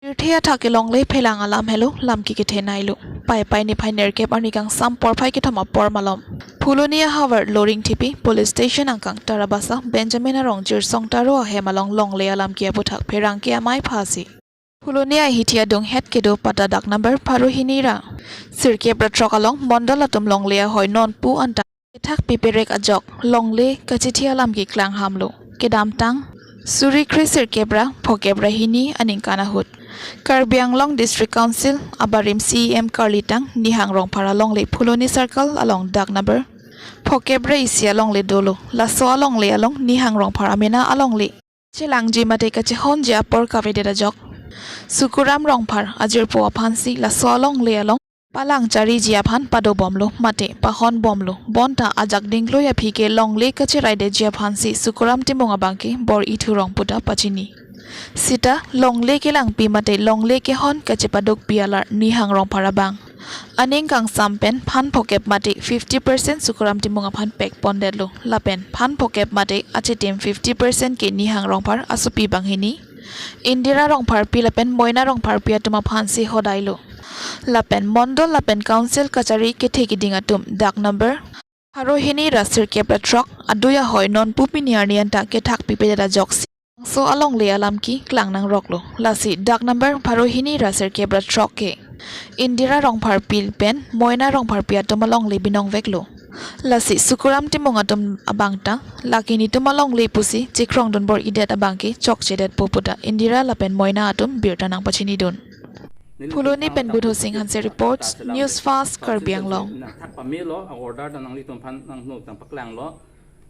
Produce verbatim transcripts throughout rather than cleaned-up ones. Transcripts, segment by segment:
Pirthe athak ke longle phelang alam helo, lam ke kethenei lo. Paipai niphai nerkep arni kangsam porphai kethom apor malom Phuloni ahavar Loringthepi Police Station angkang Tarabasa Benjamin Arong Jirsong Taro ahem along longle alam ke aputhak pherangke amei phasi Phuloni ahithi adunghet kedo patta dak number pharo hini ra sirkep ra throk along mondol atum longle ahoi nonpu anta kethak piperek ajok longle kachethi alam ke klangham lo. Kedamtang suri kre sirkep ra phokep ra hini aningkan ahut Karbi Anglong District Council abarim C E M karlitang Nihang Rongphar alongle Phuloni Circle along dak number phokep ra isi alongle dolo. Laso alongle along Nihang Rongphar amena alongle chelangji mate kachehonji apor kavedet ajok Sukuram Rongphar ajirpo aphansi laso alongle along palang chariji aphan padobomlo mate pahonbomlo. Bonta ajak dingloi aphi ke longle kacherai detji aphansi Sukuram Timung abangke bor-i thurong puta pachini. Sita longle kelangpi mate longle kehon kachepadukpi alar Nihang Rongphar abang aning kangsam pen phan phokep mate fifty percent Sukuram Timung aphan pekpondetlo. Lapen phan phokep mate achitim fifty percent ke Nihang Rongphar asopi banghini Indira Rongpharpi lapen Moina Rongpharpi atum aphansi hodailo. Lapen mondol lapen council kachari kethe keding atum dak number pharo hini ra sirkep ra throk adui ahoi nonpu pini arni anta kethak pipedet ajoksi bangso alongle alam ke klang nangroklo. Lasi dak number pharo hini ra sirkep ra throk ke Indira Rongpharpi pen Moina Rongpharpi atum alongle binongveklo. Lasi Sukuram Timung atum abangta lake nitum alongle pusi chikrong dunbor-idet abangke chokchedetpo puta Indira lapen Moina atum birta nangpachinidun. Phuloni pen Budho Sing Hanse reports, News Fast, Karbi Anglong. Nangthak pamelo, a order ta nanglitum aphan nangno tang paklanglo.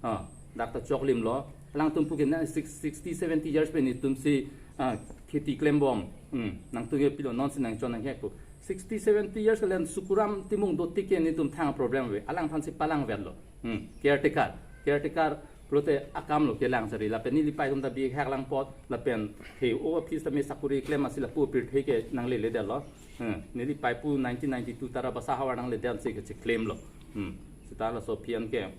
Ah, dak ta choklimlo. Alangtum puke na six- sixty, seventy years pen itum si, ah, kheti klembom. Hmm, nangtum ke pilo nonsi nangchon nanghekpo. Sixty, seventy years kalen Sukuram Timung dotik ke nitum thang problem ave. Alangphansi palangvetlo. Hmm, caretaker. Caretaker pulote akam lo kelang sari. Lapen neli paitum ta bihek lang apot. Lapen he o office ta me sakuri klem asi lapu pirthe ke nangleledetlo. Hmm, neli paipu nineteen ninety-two Tarabasa ahavar nangledetsi kacheklemlo. Hmm, seta laso aphi anke,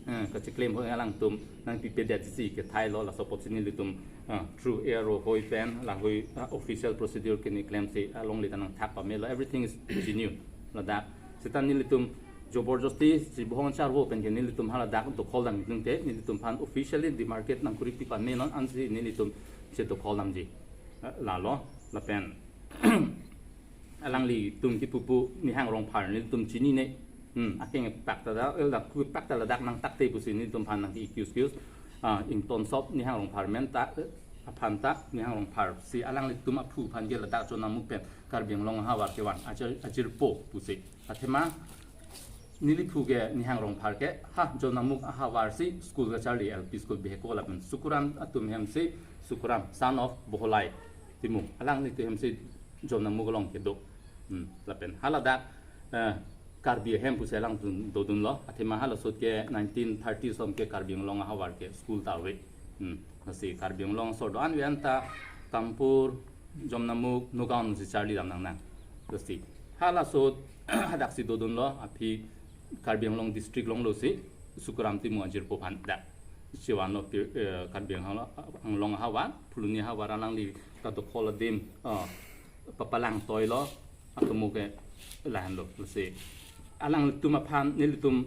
eh, kacheklem ahoi alangtum nangpipedetsi kethailo, laso apotsi nelitum, ah, through A R O ahoi pen, lahoi, ah, official procedure kene klemsi alongle ta nangthak pamelo, everything is genuine. Ladak seta nelitum joborjosti si bohong charvo pen ke nelitum haladak dokhol dam ningte, nelitum aphan officially demarcate nangkuri pi pamenon ansi nelitum si dokhol damji. Eh, lalo, lapen alanglitum kipupu Nihang Rongphar nelitum chinine. Hmm, akeng pakta da, eh, laku pakta ladak nangtakte pusi nelitum aphan nang excuse, excuse. Ah, ingtonsop Nihang Rongphar men ta, eh, aphan ta Nihang Rongpharsi alanglitum aphu aphan ke ladak Jonamuk pen Karbi Anglong ahavar kevan ajir, ajirpo pusi. Athema neliphu ke Nihang Rongphar ke ha Jonamuk ahavarsi school kacharli L P school bihek ko lapen Sukuram atum hemsi Sukuram son of Boholai Timung. Alanglitum hemsi Jonamuk along kedo. Hmm, lapen haladak, eh, Karbi ahem pusi alangtum dodunlo. Athema halaso ahut ke nineteen thirty som ke Karbi Anglong ahavar ke school ta ave. Hmm, lasi Karbi Anglong asor do-an ave anta Kampur, Jonamuk, Nagaon si charli dam nangnang. Lasi halaso ahut hadaksi dodunlo, aphi Karbi Anglong district along losi Sukuram Timung ajirpo aphan dak chevanlo pi-, eh, Karbi Anglong, Anglong ahavar, Phuloni ahavar alangli kadokhol adim, eh, papalang toilo, atomo ke lahenlo, lasi alanglitum aphan, nelitum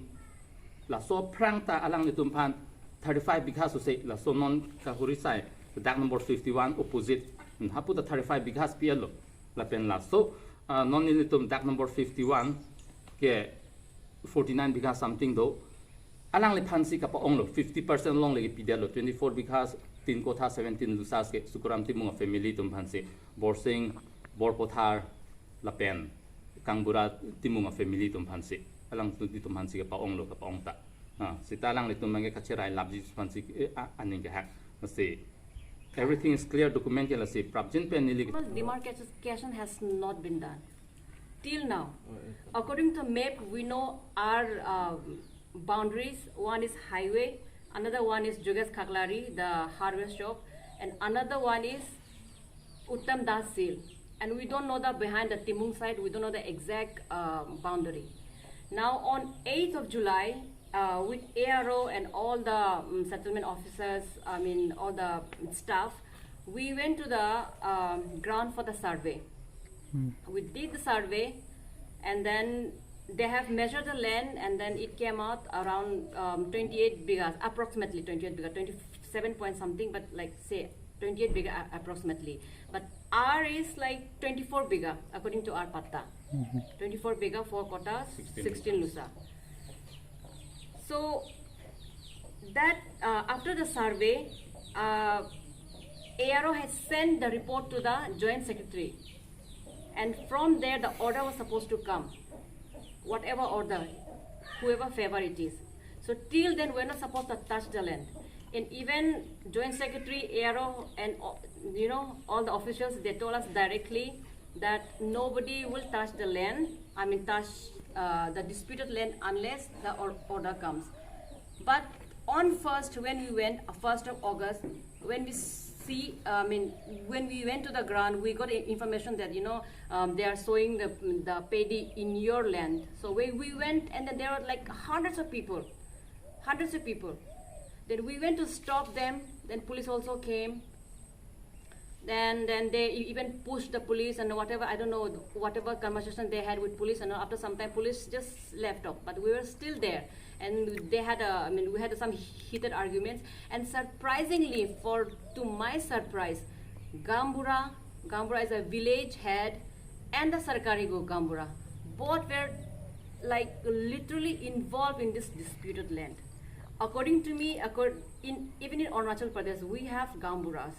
laso aphrang ta alanglitum aphan thirty-five bighas ose, laso non kahuri sai, dak number fifty-one opposite. Hmm, hapu ta thirty-five bighas pielo. Lapen laso, ah, non nelitum dak number fifty-one ke forty-nine bighas something do. Alangliphansi kapa-onglo, fifty percent alongle kepidetlo, twenty-four bighas, tin kotha seventeen lusas ke Sukuram Timung afamily atum aphansi, Borsing, Borpothar, lapen Kangbura Timung afamily atum aphansi. Alangtum aphansi kapa-onglo, kapa-ong ta. Ah, seta alanglitum abangke kacherai lapji aphansi, eh, a-, aning kehak. Lasi everything is clear, document ke lasi prapjin pen neli. Demarcation has not been done till now. According to map, we know our, um, boundaries. One is highway, another one is Jogesh Khaklari, the hardware shop, and another one is Uttam Das Seal. And we don't know the behind the Timung side, we don't know the exact, uh, boundary. Now on eighth of July, uh, with A R O and all the, um, settlement officers, I mean, all the staff, We went to the um, ground for the survey. We did the survey, and then they have measured the land, and then it came out around um, twenty-eight bighas, approximately twenty-eight bigha, twenty-seven point something, but like say twenty-eight bigha a- approximately. But our is like twenty-four bigha according to our patta. twenty-four bigha, four katta, sixteen lusa. So that uh, after the survey, uh, A R O has sent the report to the joint secretary, and from there the order was supposed to come, whatever order, whoever favor it is. So till then we're not supposed to touch the land. And even joint secretary, A R O, and uh, you know all the officials, they told us directly that nobody will touch the land, I mean touch uh, the disputed land unless the or- order comes. But on first, when we went, uh, first of August, when we see, uh, I mean, when we went to the ground, we got i- information that you know um, they are sowing the the paddy in your land. So we, we went, and then there were like hundreds of people, hundreds of people. Then we went to stop them. Then police also came. Then then they e- even pushed the police and whatever, I don't know, whatever conversation they had with police, and after some time police just left off. But we were still there, and they had a, I mean, we had some heated arguments. And surprisingly, for to my surprise, Gaonbura, Gaonbura is a village head, and the Sarkari Gaonbura, both were like literally involved in this disputed land. According to me, accord, in even in Arunachal Pradesh, we have Gaonburas.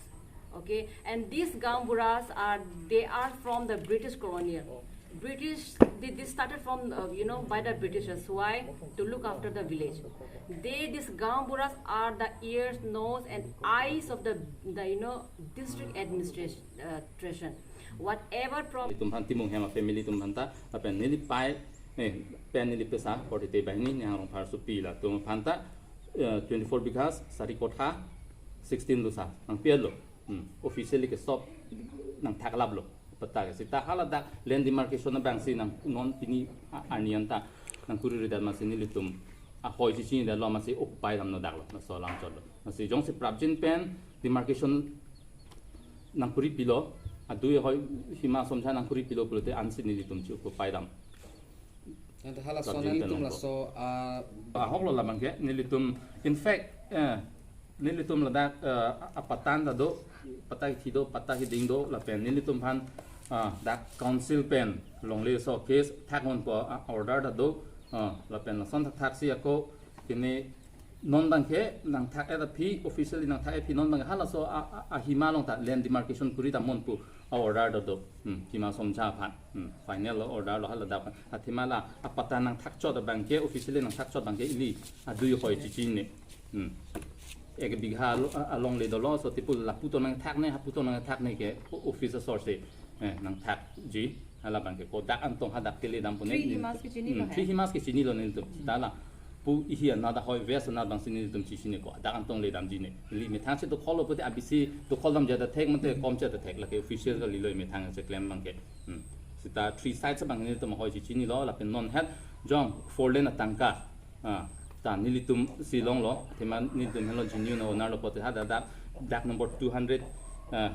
Okay, and these Gaonburas are, they are from the British colonial. British, they, they started from uh, you know by the Britishers. Why? To look after the village. They, these Gaonburas are the ears, nose, and eyes of the the you know district administration. Uh, whatever problem. Tum phan Timung Hema family tum phan ta, lapen neli pai, eh, pen neli pesa, forty te bahini, ni Rongphar Sopi latum phan ta, eh, twenty-four bighas, sari katta, sixteen lusa, nangpi-et lo. Hmm. Officially ke sop nangthaklap lo. Patta ke seta haladak land demarcation abang si nang non pini a- arni anta nangkuri ridat masi nelitum ahoi chichini detlo masi occupy damno daklo, laso alam chotlo. Masi jongsi prapjin pen demarcation nangkuri pilo, adui ahoi hima somsa nangkuri pilo pulote ansi nelitum chi occupy dam. Anta halaso Prapjin nelitum pen laso ah, Ahok lo labang ke nelitum, in fact, eh, nelitum ladak eh, apatan ta do, patta kethi do, patta keding do, lapen nelitum phan ah, dak council pen longle so case thak mon po ah, order ta do, ah, lapen lason thakthak si ako kene non abang ke nangthak-et aphi, officially nangthak-et aphi, non abang ke halaso a- a- ahima along ta land demarcation kuri ta mon pu a order do do. Hmm, hima somsa aphan. Hmm, final lo order lo haladak aphan. Athema la apatta nangthak chot abang ke, officially nangthak chot abang ke ili adui ahoi chichini. Hmm. Ek bigha alo- a- along le dolo, so tipu lapu to nangthakne, hapu to nangthakne ke o- office asor si eh, nangthakji. Halabang ke kodak antong hadak kele dam pune. Three himas ke chini lo Hmm, hai. Three himas ke chini lo nelitum. Seta la pu ihi anat ahoi west anat abang si nelitum chichini ko. Dak antong le damji ne. Ili methang si dokhol lo pute abisi dokhol damji ta thek mate komji ta thek, lake official kalilo methang si klem abang ke. Hmm. Seta three sides abang nelitum ahoi chichini lo lapen non het jong four lane atangka. Ah, ta nelitum si longlo, athema nelitum henlo genuine owner lo pote ha dak, dak number two hundred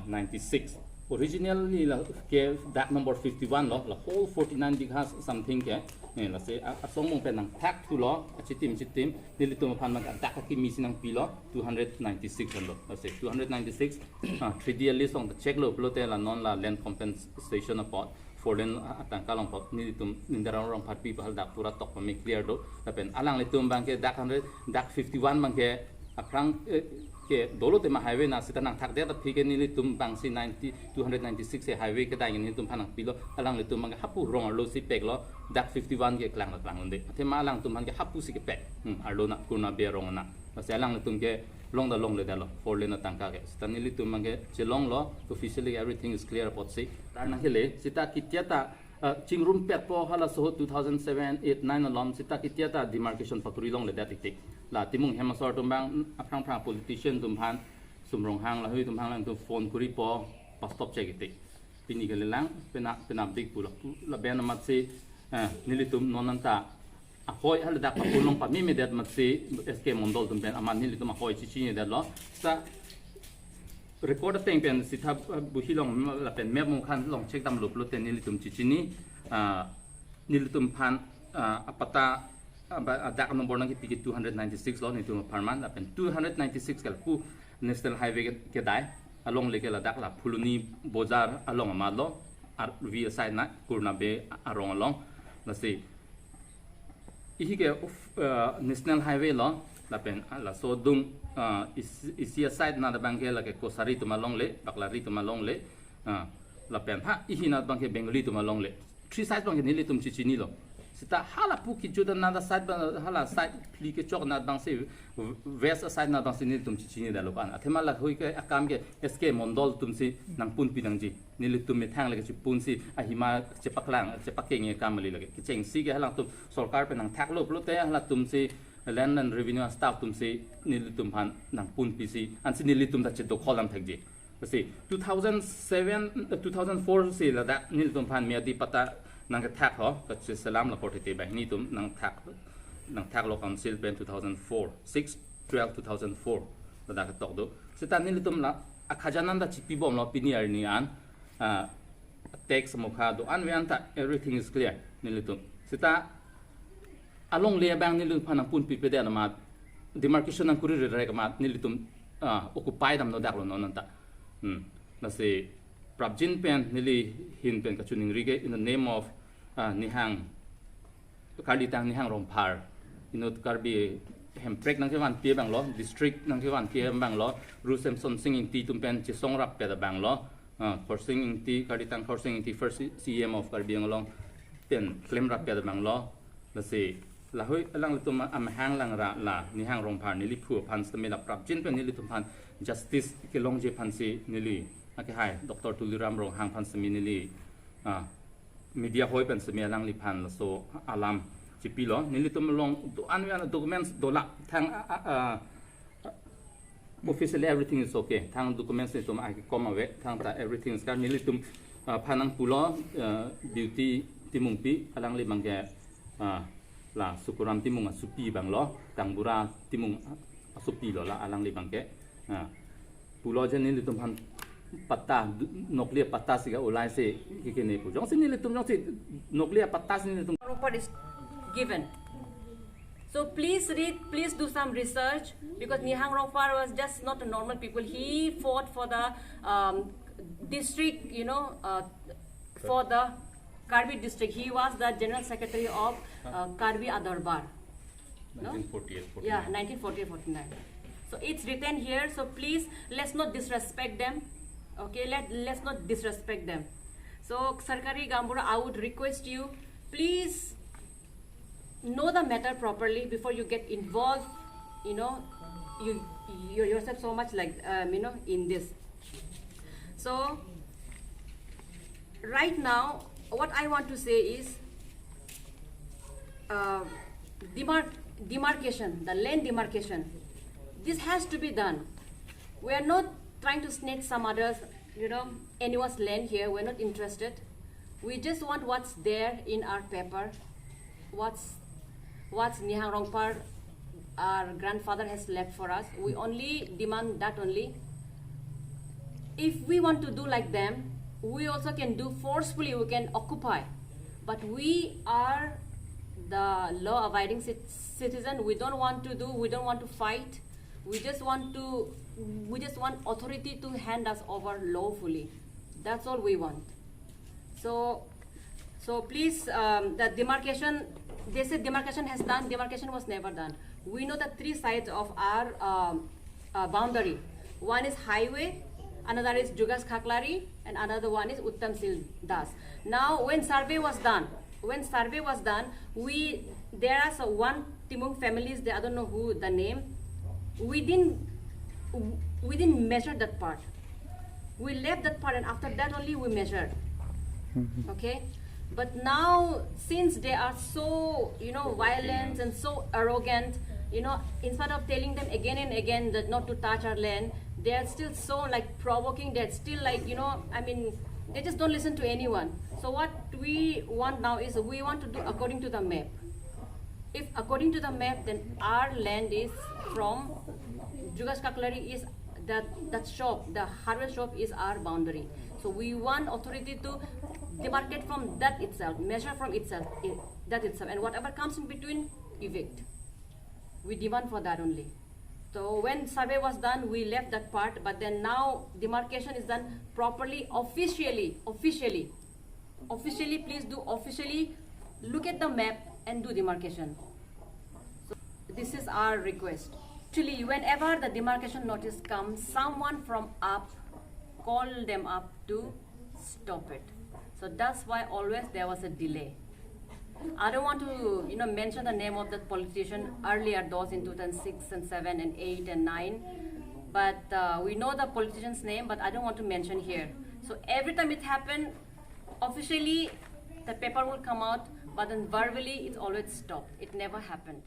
ninety-six. Originally la ke dak number fifty-one lo, la whole forty-nine bighas something ke. Eh, lasi a- asong mong pen nangthak thulo, achitim chitim, nelitum aphan abang dak akimi si nangpilo, two hundred ninety-six lo. Lasi two hundred ninety-six, ah, three D a list along ta check lo pulote la non la land compensation apot, four lane a- atangka along apot, nelitum Indira Rongpharpi pahal dak pura tok pame clear do. Lapen alanglitum abang ke dak hundred, dak fifty-one abang ke aphrang eh, ke dolo tema highway na seta nangthakdet aphi ke nelitum abang si ninety, two hundred ninety-six ke highway kedai nelitum phan nangpilo, alanglitum abang ke hapu rong arlo si peklo, dak fifty-one ke klang klang unde. Athema alangtum abang ke hapu si kepek. Hmm, arlo na kurna be rong na. Lasi alanglitum ke long ta longle detlo, four lane atangka ke. Seta nelitum abang ke chelonglo, officially everything is clear apot si. Tar nangkele, seta kitia ta, uh, chingrumpetpo halaso ahut two thousand seven, eight, nine along, seta kitia ta demarcation pakuri longle det tik tik. La Timung Hema asor atum abang, aphrang phrang politician atum aphan, Sum Ronghang lahui atum aphan alangtum phone kuripo, pastop chek tik tik. Pini kelelang, pena, penapdik pulo. Lapen amatsi, eh, nelitum non anta ahoi haladak pakulong pameme det amatsi S K Mondol atum pen amat nelitum ahoi chichini detlo. Sa record ateng pen sitha, uh, buhi along lapen map mukhan along check damlo pulote nelitum chechini, uh, nelitum aphan, uh, apatta, uh, ba- adak number nangkepi ke two hundred ninety-six lo nelitum apharman, lapen two hundred ninety-six ke lapu National Highway ke- kedai alongle ke ladak la Phuloni Bojar along amat lo, R V aside na Kurna Bey arong along. Lasi ihi ke, uh, National Highway lo, lapen, uh, laso adung, uh, isi, isi aside na abang ke lake Kosari atum alongle, Baklari atum alongle, uh, lapen ha ihi na abang ke Bengali atum alongle. Three side abang ke nelitum chechinilo. Seta hala pu kejut anat aside abang, hala side phli kechok anat abangsi, west aside anat abangsi nelitum chechini damlo kan. Athema lahui ke akam ke S K Mondol atumsi nangpunpi nangji. Nelitum methang lake chipunsi ahima chepaklang, chepakeng akam kali lake. Kechengsi ke halangtum sorkar pen nangthaklo pulote halatumsi Land and Revenue staff atumsi nelitum aphan nangpunpisi, ansi nelitum ta chedokhol dam thekji. Lasi two thousand seven, uh, two thousand four si ladak nelitum aphan miyadi patta nangkethak ho, kacheselam la korte te banghini atum nangthak, nangthaklo council pen two thousand four, six twelve two thousand four ladak ketok do. Seta nelitum la akhajana ta chipibomlo pini arni an, ah, tax mukha do-an ve-an ta everything is clear nelitum. Seta alongle abang nelitum aphan nangpunpipedet amat, demarcation nangkuri rerek amat nelitum, ah, occupy damlo daklo non anta. Hmm. Lasi prapjin pen neli ahin pen kachiningri ke in the name of, ah, Nihang, Karlitang Nihang Rongphar, inut Karbi hemprek nangkevanpi abanglo, district nangkevanpi abanglo, Ru Semsonsing Ingti atum pen chesong rappet abanglo, ah, Khorsing Ingti, Karlitang Khorsing Ingti, first C- C E M of Karbi Anglong, pen klem rappet abanglo. Lasi lahui alanglitum amahang alangra la Nihang Rongphar neliphu aphan sitame la prapjin pen nelitum aphan justice kelongji aphansi neli akehai Doctor Tuliram Ronghang aphan sitame neli, ah, media hoi pen sitame alangliphan laso alam chipilo. Nelitum along do-an ve-an documents dola, thang, ah, ah, ah, officially everything is okay. Thang documents nelitum akekom ave, thangta everything is clear. Nelitum, ah, aphan nangpulo, ah, Beauty Timungpi, alangli abang ke, ah, la Sukuram Timung asopi abanglo, Kangbura Timung asopilo la alangli abang ke. Ah, pulo je nelitum aphan patta, du- nokli apatta si ka-ulai si kekene pu. Jongsi nelitum jongsi nokli apatta si nelitum Rongphar is given. So please read, please do some research, because Nihang Rongphar was just not a normal people. He fought for the, um, district, you know, uh, for the Karbi district. He was the general secretary of, uh, Karbi Adorbar. No? Nineteen forty-eight, yeah, forty-nine. Nineteen forty-eight forty-nine. So it's written here. So please, let's not disrespect them. Okay, let let's not disrespect them. So Sarkari Gaonbura, I would request you, please know the matter properly before you get involved. You know, you you yourself so much, like, um, you know, in this. So right now, what I want to say is, uh, demar- demarcation, the land demarcation. This has to be done. We are not trying to snatch some others, you know, anyone's land here. We're not interested. We just want what's there in our paper, what's what's Nihang Rongphar, our grandfather, has left for us. We only demand that only. If we want to do like them, we also can do forcefully, we can occupy. But we are the law-abiding cit- citizen. We don't want to do, we don't want to fight. We just want to, we just want authority to hand us over lawfully. That's all we want. So, so please, um, the demarcation, they said demarcation has done, demarcation was never done. We know the three sides of our, um, uh, boundary. One is highway, another is Jugas Khaklari, and another one is Uttam Sil Das. Now, when survey was done, when survey was done, we, there are some one Timung families, they, I don't know who the name. We didn't, we didn't measure that part. We left that part, and after that only we measured. Okay? But now, since they are so, you know, violent and so arrogant, you know, in spite of telling them again and again that not to touch our land, they are still so, like, provoking. They're still, like, you know, I mean, they just don't listen to anyone. So what we want now is we want to do according to the map. If according to the map, then our land is from Jugas Khaklari is That, that shop, the hardware shop is our boundary. So we want authority to demarcate from that itself, measure from itself, i- that itself, and whatever comes in between, evict. We demand for that only. So when survey was done, we left that part, but then now demarcation is done properly, officially, officially. Officially, please do officially look at the map and do demarcation. So this is our request. Actually, whenever the demarcation notice comes, someone from up call them up to stop it. So that's why always there was a delay. I don't want to, you know, mention the name of that politician earlier, those in two thousand six and seven and eight and nine. But uh, we know the politician's name, but I don't want to mention here. So every time it happened, officially the paper will come out, but then verbally it's always stopped. It never happened.